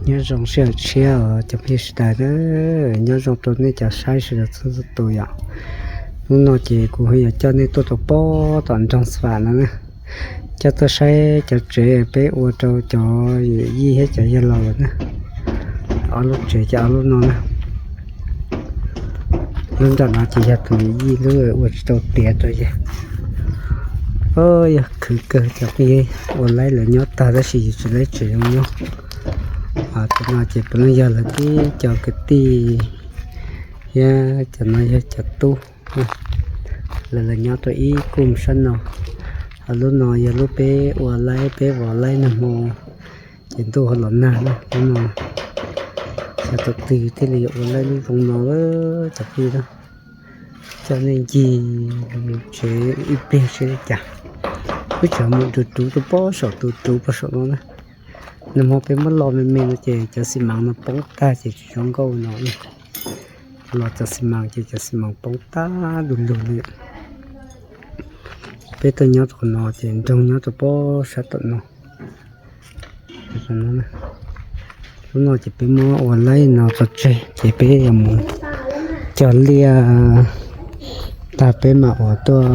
Nyob zoo sij hawm tshiab os cov phooj ywg sawv daws na, nyob zoo rau nej cov saib sawv daws txhua txhua tus yom. Hnub no ces kuv ho yuav coj nej tuaj rau pob tom nroog Xvam no na, coj tuaj saib cov tsev peb ua rau cov yawm yij thiab cov yawg laus lawm na. Ob lub tsev ces ob lub no na. Lub nram no ces yog tus yawm yij lub ua tsis tau tiav rau yawg. Yog khwv kawg cov phooj ywg, ua laib lawv nyob tag tab sis yus tsis laib tsev zoo nyob. Cov no ces puav leej yog lawv tib co kwv tij thiab cov no yog cov tub. Lawv los nyob rau ib khub sab no. Ho lub no yog lub peb ua laib peb vov laib nag hmo, ces ntuj ho los nag na, lub no xyov thaum twg thiaj li yuav ua laib lub zoo no cov phooj ywg na. Coj nej ncig tsev ib pliag seb li cas. Wb tseem mus ruv ruv rau pob saum tus ruv pob saum no na. Nag hmo peb muab lo me me no ces cov xi mas no poob tag ces tsis zoo nkauj no. Los cov xi mas ces cov xi mas poob tag du lug li. Peb tuaj nyob rau qhov no ces nroog nyob rau pob sab tom no. Lub no ces peb muab ua laib no tso tseg ces peb yuav mus cog liaj tag peb mam ua tuaj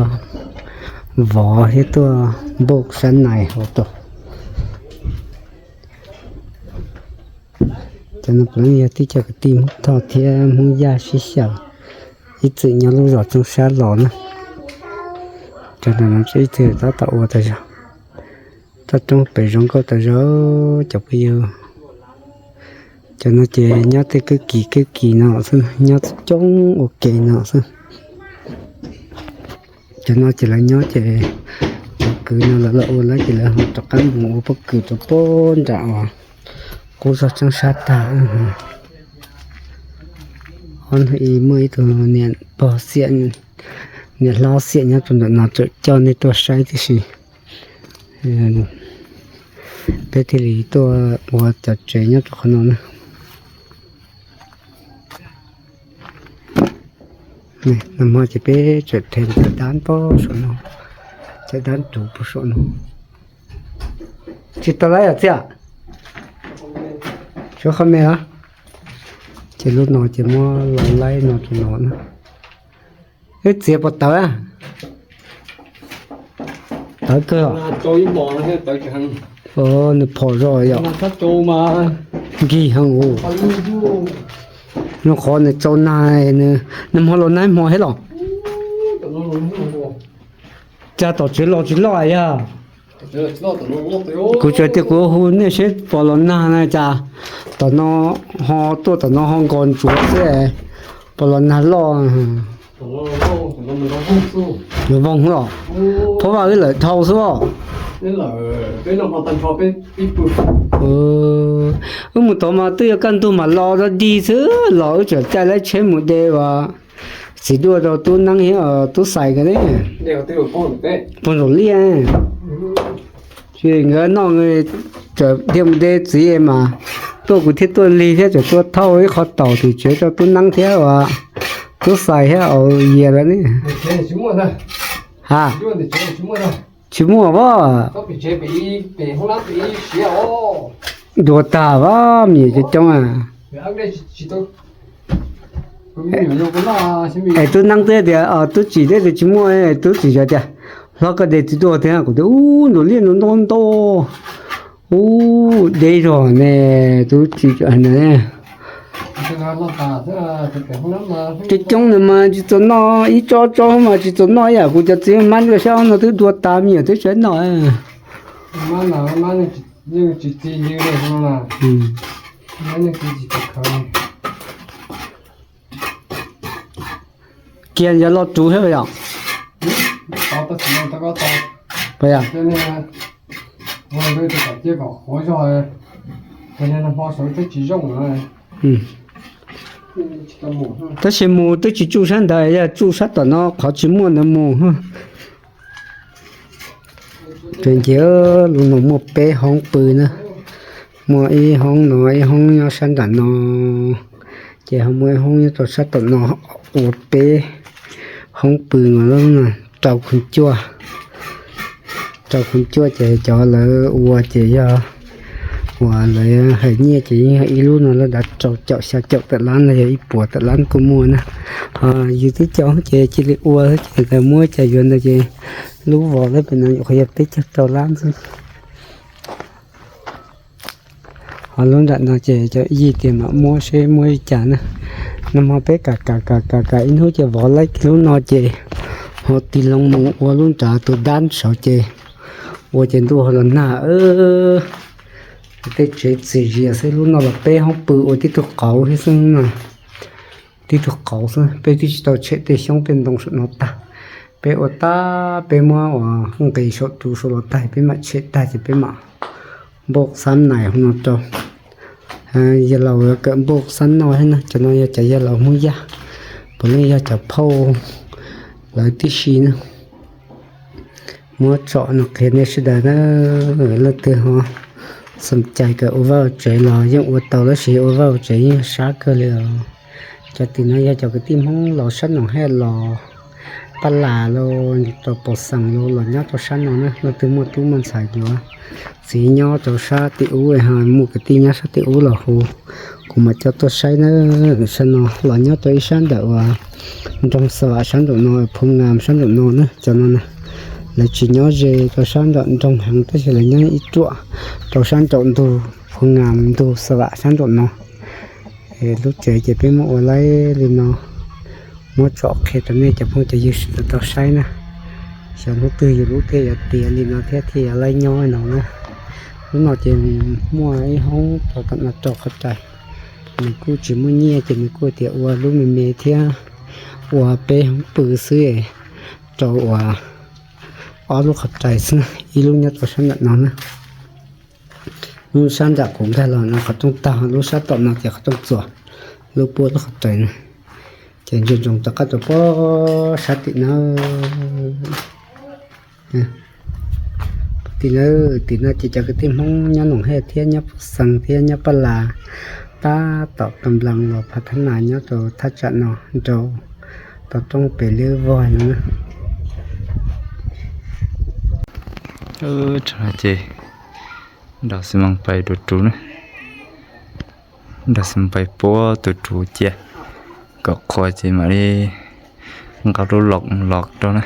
vov thiab tuaj npauj sab nais hauv rau. Cov no puav leej yog tib co kwv tij Hmoob Thoj thiab Hmoob Yaj sib xyaw, ib txwm nyob lub zos Txooj Sab los na. Cov no ib txwm tab tom ua tas zog, toj roob pem zoo nkauj tas zog cov phooj ywg. Cov no ces nyob tej kwj kis kwj kis no xwb, nyob coob ua ke no xwb. Cov no ces lawv nyob ces cov kwv no lawv los ua lawm ces lawv ho rov qab mus ua pob kws rau pob nram os, qub zog Txooj Sab tag. Ob hnub ib muaj ib tug niam pog xiam, niam hlob xiam nyob rau ntawm no tseem coj nej tuaj saib tib si. Peb thiaj li tuaj ua cov tsev nyob rau qhov no na. Nag hmo ces peb tseem them cov dab pob saum no, cov dab ruv puag saum no. Tsis tau laib os txiv? Tsuav qhov me os. Ces lub no ces muab lo laib no rau no na. Wb txiav puas tawv? Tawv kawg. Nws phom zog yom. Nkig heev us. Nws qhov nws tsau nag, nws hmo los nag hmo thiab los? Cas tom tsev los tsis loj yog? Kuv tsuas tias kuv hu nej seb pom los nag na cas tom no ho tuaj tom no ho nkaus ntsuav xwb, pom los nag loj. Nws voog los? Phob vaj wb lawm dhau xwb os. Wb mus tod mas twb yuav kaj ntug mam los dog dig xwb los wb tseem caij lawv tsheb mus de uas txiv duaj rau tub neeb thiab tub xais nkawd ne. Puag nraum liaj. Tsis nkawd noj, tseem dhia mus de txiv mas tuaj kuv thiaj tuaj lig thiab tseem tuaj thauj ib qho taum tim tsev rau tub neeb thiab uas tub xais thiab au yias lawv ne. Ha, tsis muaj as. Dua tag as, me nyuam coob coob a. Es tub neeb twb tias, tub txim twb tias tsis muaj, tub txim tias, hlob koj de txiv duaj thiab, kuv tias ub nraum liaj ntau ntau ntau. Ub deb zog ne, tub txim na. Coob coob no mas tsis txaus noj, ib tsob tsob mas tsis txaus noj ib yam, kuv cov txiv hmab nruab siab no twb dua tas me nyuam twb tsis noj. Kiag yog lo ruv thiab yom? Puas yog? Tab sis mus twb tsis tsuj sab ntawd, yog tsuj sab tom no qhov tsis muaj ntawd mus. Ces nce, lub no muaj peb hoob pw na, muaj ib hoob no, ib hoob nyob sab nram no, ces ho muaj ib hoob nyob rau sab tom no, ua peb hoob pw no, rau khun cuaj, rau khun cuaj ces cov lawv ua ces yog Uas lawv hais nyiaj ces yeej yog ib lub no lawv dav rau caum xya caum tawm lab no yog ib puas tawm lab kuj muaj na. Ho yus twb caum ces cia li ua ces lawv muab cov yuav ntawd ces lub vov lawv pem no nyuam qhuav yog peb caug rau lab xwb. Ho lub nram no ces cov yij tias mam muab seb muab li cas na. Nag hmo peb kam kam kam kam kam ib hnub ces vov laib lub no ces ho tig loo mus ua lub nrad tus dab saud ces ua ces ntuj ho los nag. Tej tsev txias zias xwb, lub no los peb hoob pw ua tib tug qauv thiab xwb no. Tib tug qauv xwb, peb twb tsis tau tshem tej xyoob tej ntoo saum no tag. Peb ua tag peb muab ua nqis saum tus saud los tag peb mam tshem tag ces peb mam npauj xab nais hauv no rau. Yawg laus kawm npauj xab noj thiab na, cov no yog cov yawg laus Hmoob Yaj, puav leej yog cov phauj lawv tib si na. Muab tsom no qhia nej sawv daws na, leej twg ho xom cai kawm ua vaj ua tsev los yeej ua tau, tab sis ua vaj ua tsev yeej sab kawg li os. Cov tim no yog cov kwv tij Hmoob los sab Noom Hej los Paj Las los rau Pau Xeem los, los nyob rau sab no na. Leej twg muaj tub muaj ntxhais yuav txiv nyob rau sab tim ub ho muaj kwv tij nyob sab tim ub los hu, kuv mam coj tuaj saib na. Sab no los nyob rau ib sab ntawm uas nroog Xa Vam sab nraum no, Phu Ngam sab nraum no na, cov no na. Lawv tsis nyob ze rau sab nraum nroog heev tab sis lawv nyob ib ruam rau sab nraum ntug Phu Ngam ntug Xa Vam sab nraum no. Lub tsev ces peb muab ua laib li no, muab tsom qhia rau nej cov phooj cov ywg sawv daws tau saib na. Xyov hnub twg yus lub thiaj yuav tiav li no thiab thiaj yuav laib nyob no na. Lub no ces muaj ib hoob rau tom no rau qhov rais, nws kuj tsis muaj nyiaj ces nws kuj tias ua lub me me thiab ua peb hoob pw xwb, rau uas ob lub qhov rais xwb, ib lub nyob rau sab nram no na. Lub sab nram kuv nkag los no qhov rooj tag, lub sab tom no ces qhov rooj txuas, lub puab lub qhov rais na. Ces ntsia ntsoov rov qab rau puag sab tim na. Tim na, tim no ces cov kwv tij Hmoob nyob Noom Hej thiab nyob Phu Xees thiab nyob Paj Las tab tom tau nplees los phav thab nas nyob rau thaj tsam no rau tau roob pem liab vog no na. Ces nrog xi mas pais dua ruv na, nrog xi mas pais puab tus ruv cia kom qhuav ces mam li nqa lub los los rau na,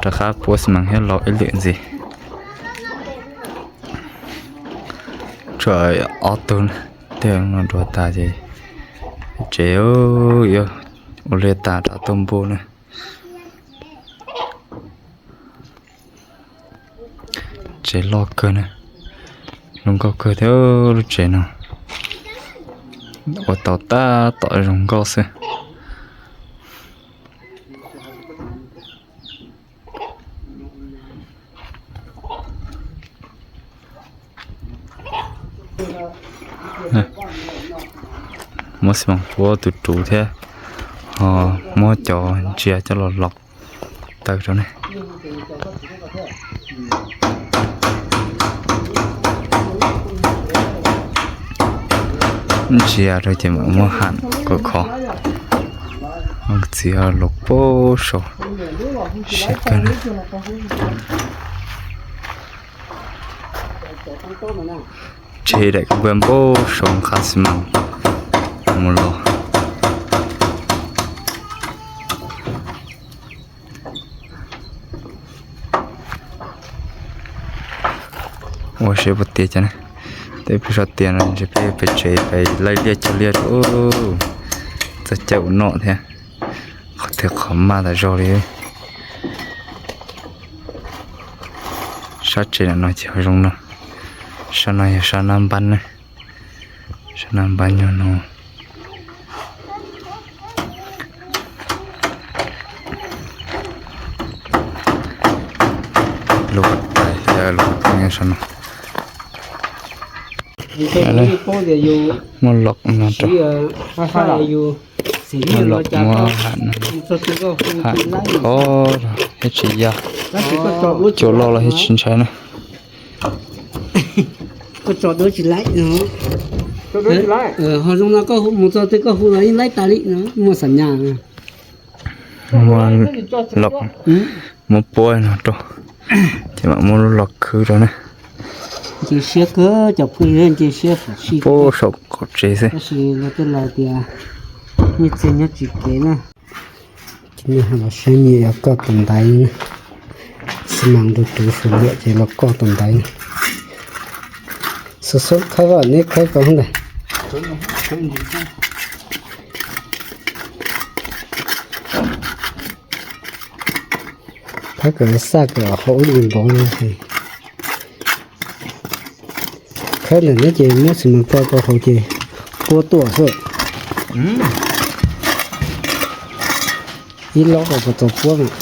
rov qab puab xi mas thiab los ib lwm ntxiv. Tshuav ob tug na, tej no dua tas ces tsev yuav ua liaj tas rov tuaj npuj na. Tsev loj kawg na, zoo nkauj kawg thiab lub tsev no. Ua tau tab tom zoo nkauj xwb. Muab xi mas puab tus ruv thiab, ho muab cov ntsia coj los los taw rau ne. Ntsia rau ces mam muab ham kom khov. Txiv los puag saud siab kawg na. Tseg daim kub npaj npauj saum qab xi mas mus los. Ua siab puag tiag cov ne. Tej peb sab tias no ntshe peb pem tsev pem laij liaj cog liaj rau txog caij ua noj thiab. Qhov twg qhov maj tas zog li. Sab tsev no ces ho zoo no. Sab no yog sab nab npab ne. Sab nab npab nyob no. Lub tais thiab lub pheej nyob sab no. Muab lom no rau. Muab lom muab ham no, ham khov thiab tsis ya. Cua loj los thiab tsis ntshai na. Koj tso duab tsis laib no. Ho zoo no koj mus txog twg koj hu los yeej laib tas li no, muaj xam nyas. Muab lom, muab puab no rau, ces mam muab lub los khwb rau na. Nce siab kawg cov phooj ywg, nce siab phom sij pub saum qaum tsev xwb. Tab sis luag tej laus tias nyiaj txiag nyob tsis kev na. Ces nej ho los saib nyiaj yuav koj tus ntaiv na. Xi mas nrug tuv sus liam ces los koj tus ntaiv na. Xub xub khawb os, neb khawb ko ntag. Khawb kom xaj kom haum ib npaum no. Khawb ntawm no ces muab xi mas pua rau hauv ces puab tuaj xwb. Ib lob kom txaus puab mas.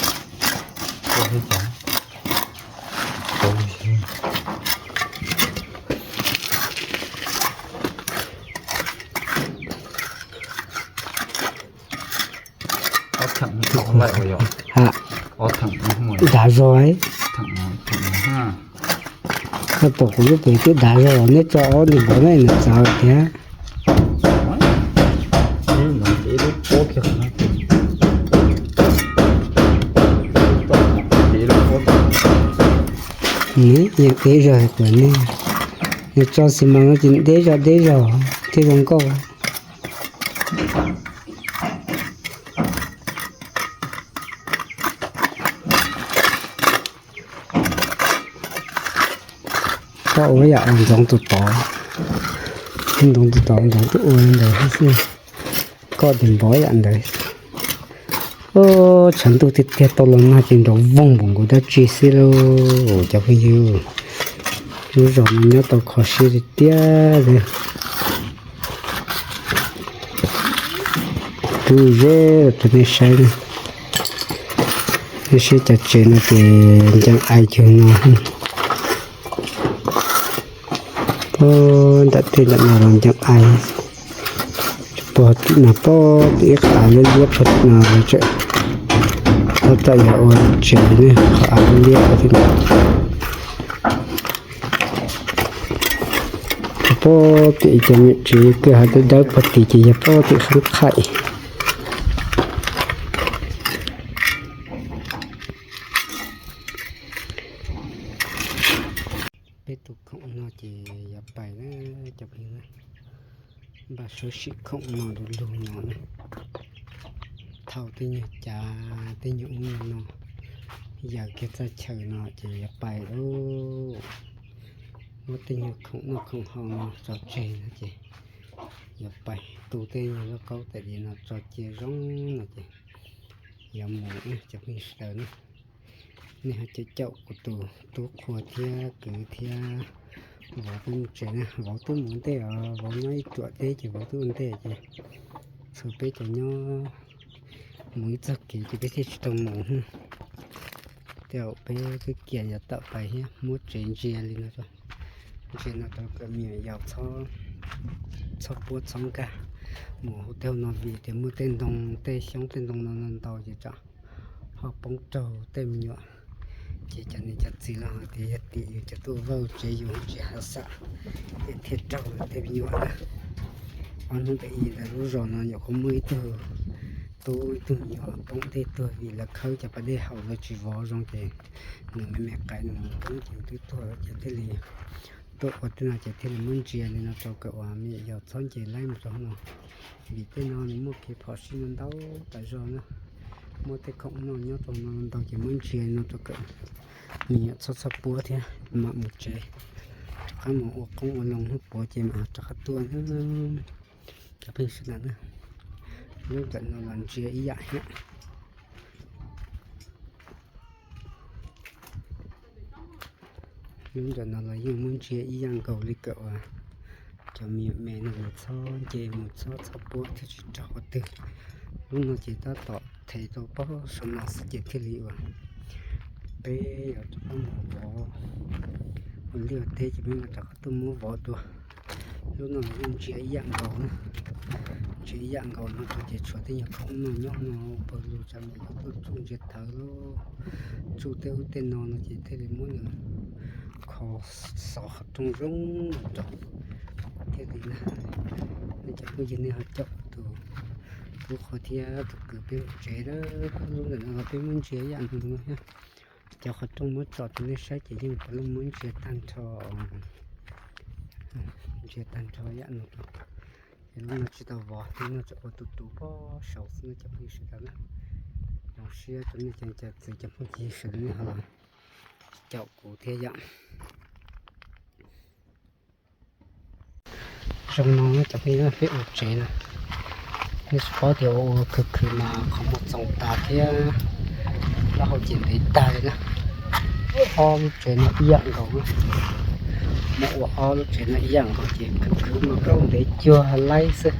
Dav zog. Koj pom kuv lub pem twb dav zog, neb tso ob nws npov na nws txawv thiab. Nws yeej deb zog kuv ne. Nws tso xi mas no ces deb zog deb zog thiaj zoo nkauj. Koj ua yam ntxoov tus tod, ntxoov tus tod ntxoov twb ua li ntawd xwb. Koj tes npov yam ntawd. Tshav ntuj tiag tiag tau los nag ces nrov voog npaum nkaus dab tsi xwb lauj cov phooj ywg. Lub zos no nyob tau kho siab tiag tiag li. Rub ze rau nej saib na. Nej saib cov tsev no ces ncees ais kiag no. Puag nram tej ntawm no los ncees ais. Puag tim no puag tim ib qho av liab liab puag tim no lawv tseem tab tom yuav ua tsev ne, qhov av liab liab puag tim no. Puag tim ib co me tsev kawg hav dawb dawb puag tim ces yog puag tim khab qhaim. Peb tus khoom no ces yuav pais na cov phooj ywg na. Npaj suav sim khoom no du lug no na. Thauj tej nyuag cav tej nyuag ub nyuag no, yaws kiag txoj chaw no ces yuav pais lauj. Muab tej nyuag khoom noj khoom haus no tso tseg no ces yuav pais tu tej nyuag lauj kaub tam dim no tso cia zoo no ces yuav mus cov phooj ywg sawv daws na. Nej ho caum caum kuv tus tub Qhua thiab kwv thiab vauv peb mus tsev na. Vauv twb mus ntej os, vauv nyob ib ruam teb ces vauv twb ua ntej ces tshuav peb cov nyob mus ib txog kev ces peb thiaj tsis tau mus. Tej zaum peb twb kiag yuav tawm pais thiab, muab tsev ntsia li no, ntsia no rau kom me nyuam yaus txhob puab txhob nkag. Mus hauv tej hauv no vim tias muaj tej ntoo tej xyoob tej ntoo no ntau ces tsam ho poob raug tej me nyuam. Ces cov niam cov txiv los hais tias yog tim yus cov tuaj vauj tsev yus tsis hav xam es thiaj raug tej me nyuam na. Ob hnub ntawm ib ntawd lub zos no nyuam qhuav muaj ib tug tub ib tug me nyuam poob dej tuag vim lawv khawb cov pas dej haum lawv tsis vov zoo ces nws me me qais nws mus poob ces nws twb tuag ces thiaj li tuaj ua tej no ces thiaj li muab ntsia li no rau kom uas me nyuam yaus txhob nce laib mus rau hauv no. Vim tej no nws muaj kev phom sij no ntau tas zog na. Muaj tej khoom noj nyob rau no ntau ces muab ntsia li no rau kom me nyuam txhob txhob puab thiab mam mus tsev. Rov qab mus ua qoob ua loo hnub puav ces mam rov qab tuaj na. Cov phooj ywg sawv daws na, lub ntawm no los ntsia ib yam thiab. Lub ntawm no los yeej muab ntsia ib yam nkaus li kom uas cov me nyuam me no mus txhob nce mus txhob txhob puab thiaj tsis raug qhov twg. Lub no ces tab tom thev rau pob saum no xwb ces thiaj li uas peb yuav rov qab mus vov ua liaj ua teb ces peb mam rov qab tuaj muab vov dua. Lub no los yeej ntsia ib yam nkaus na, ntsia ib yam nkaus no rau ces tshuav tej nyuag khoom noj nyob no pawg lug tsam me nyuam tuaj tsuj ntsia thawv lub, tsuj tej ub tej no no ces thiaj li muab nws kho xov qhov rooj zoo rau thiaj li na. Nej cov phooj ywg nej ho caum tus tub Qhua thiab tus kwv peb mus tsev na. Lub ntawm no los peb muab ntsia ib yam nkaus no thiab. Cov qhov rooj muab tso rau nej saib ces yeej puav leej muab ntsia tag nrho os. Tsis tag nrho yam no, es lub no tsis tau vov, lub no tseem ua tus tus pob saud xwb no cov phooj ywg sawv daws na. Zoo siab rau nej cov niam cov txiv cov phooj ywg sawv daws nej ho los caum kuv thiab yom. Zoo no cov phooj ywg, peb ua tsev no, nej tsis paub tias ua ua khwv khwv mas qhov muag txoos tas thiab, plaub hau ces ntev tag li na. Ob lub tsev no ib yam nkaus, muab ua ob lub tsev no ib yam nkaus ces khwv khwv mas plaub hau ntev cuag laib xwb.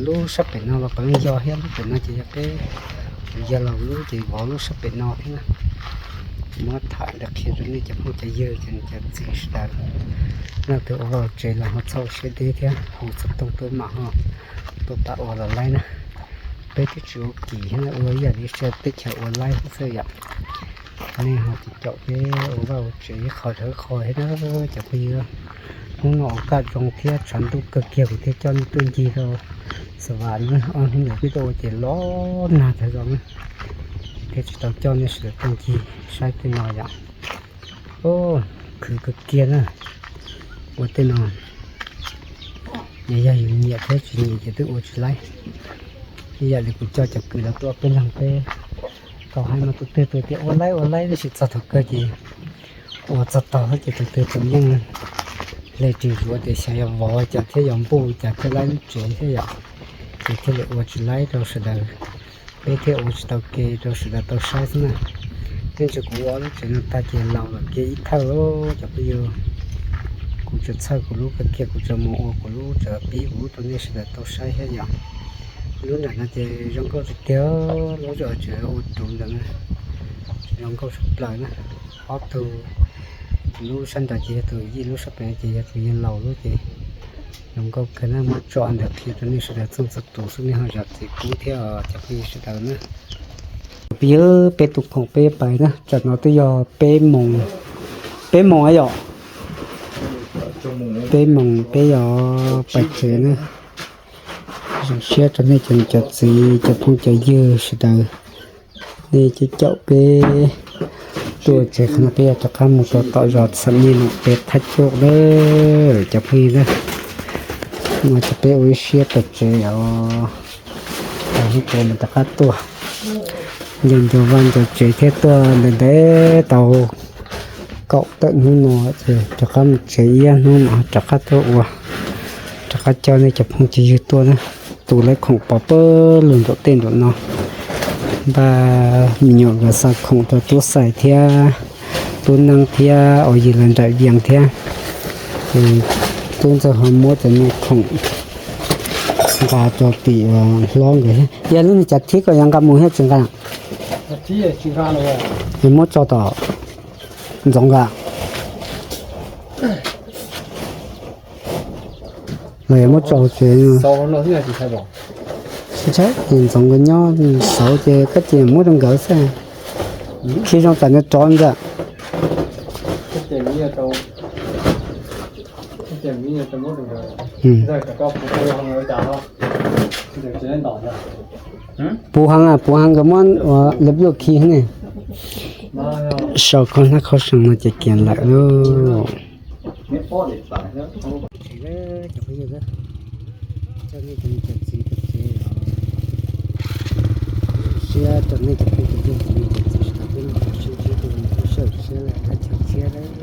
Lub sab pem no los puav leej yog thiab, lub pem no ces yog peb, yog los lub ces vov lub sab pem no thiab na. Muab tham ntawd qhia rau nej cov phooj cov ywg cov niam cov txiv sawv daws, leej twg ua vaj ua tsev los ho txhob ua siab deb thiab, hu xov tooj tuaj mam ho tuaj pab ua los laib na. Peb twb tsis ua kim thiab, ua ib yam li teb chaws ua laib xwb yom. Nej ho tsis caum peb ua vaj ua tsev ib qho dhawv qho thiab na cov phooj ywg. Hnub no ua kaj zoo thiab tshav ntuj kawg kiag kuv thiaj coj nej tuaj ncig rau Xav Vam na, ob hnub ntawd peb tuaj ua ces los nag tag zog na, thiaj tsis tau coj nej sawv daws tuaj ncig saib tej no yom. Khwv kawg kiag na, ua tej no, yog yus nyiam thiab tsis nyiam ces twb ua tsis laib. Ib yam li kuv coj cov kwv los tuaj peb leeg peb tau hais mas tus twg tus tias ua laib ua laib tab sis txog thaum kawg ces ua txog tog ces tus twg tus yeej hle ris zuav tias xyov yog vov cas thiab yog npuj cas thiaj laib lub tsev thiab yom, ces thiaj li ua tsis laib rau sawv daws, peb thiaj ua tsis tau ke rau sawv daws tau saib xwb na. Tej ntsis kuv ua lub tsev no tag ces laus lawm kiag ib thawj cov phooj ywg. Kuv tseem txhawj kuv lub kawg kiag, kuv tseem mus ua kuv lub, tseem pib kuv lub rau nej sawv daws tau saib thiab yom. Lub nram no ces zoo nkauj tiag tiag, lub zos tseem ua ruv ntawd na, zoo nkauj tshaj plaws na. Ob tug, lub sab nrad ces yog tus yij, lub sab pem ces yog tus yawg laus lub ces zoo nkauj kawg na. Muab tso ntawm qhia rau nej sawv daws txhua txhua tus xwb nej ho zam txim pub thiab cov phooj ywg sawv daws na. Peb yog peb tus khoom peb pais na, tsam no twb yog peb moos, peb moos yom, peb moos peb yog pais tsev na. Zoo siab rau nej cov niam cov txiv cov phooj cov ywg sawv daws, nej caum peb tuaj tsev qhov no peb yuav rov qab mus rau tom zos Xam Nyij Noom pem Thaj Cuj na cov phooj ywg na. No ces peb ua ib siab pais tsev os, hnub puas mus rov qab tuaj, nco nco vaj nco tsev thiab tuaj ntev ntev tau kaum tawm hnub no ces rov qab mus tsev ib hnub mas rov qab tuaj ua, rov qab coj nej cov phooj cov ywg tuaj na. Tus lawv khoom pov pawg lug nraum tej nraum no, npaj me nyuam nkawd xa khoom rau tub Xais thiab tub Neeb thiab ua yws lawv nraim vias thiab. Ces tub Ntxawg ho muab cov me khoom nqa rau tim hlob nkawd thiab. Yog lub niag cav thib koj yuav nqa mus thiab tsis nqa? Es muab tso tom Ntxoov nqa los yog muab tso hauv tsev. Tsis tshab, ces Ntxoov nkawd nyob xauv ces koj cia muab rau nkawd xwb. Khi zoo tsam nws rov ntag. Puv heev, puv heev nkawd muab ua lawv pluaj khi ne. Sau koj hnab khaub seem no ces kiag lawm lauj. Cov phooj ywg, coj nej cov niam cov txiv pais tsev os. Zoo siab rau nej cov phooj cov ywg cov niam cov txiv sawv daws peb los sib ntsib rau lub sij hawm tshiab lawm, lub chaw tshiab lawm.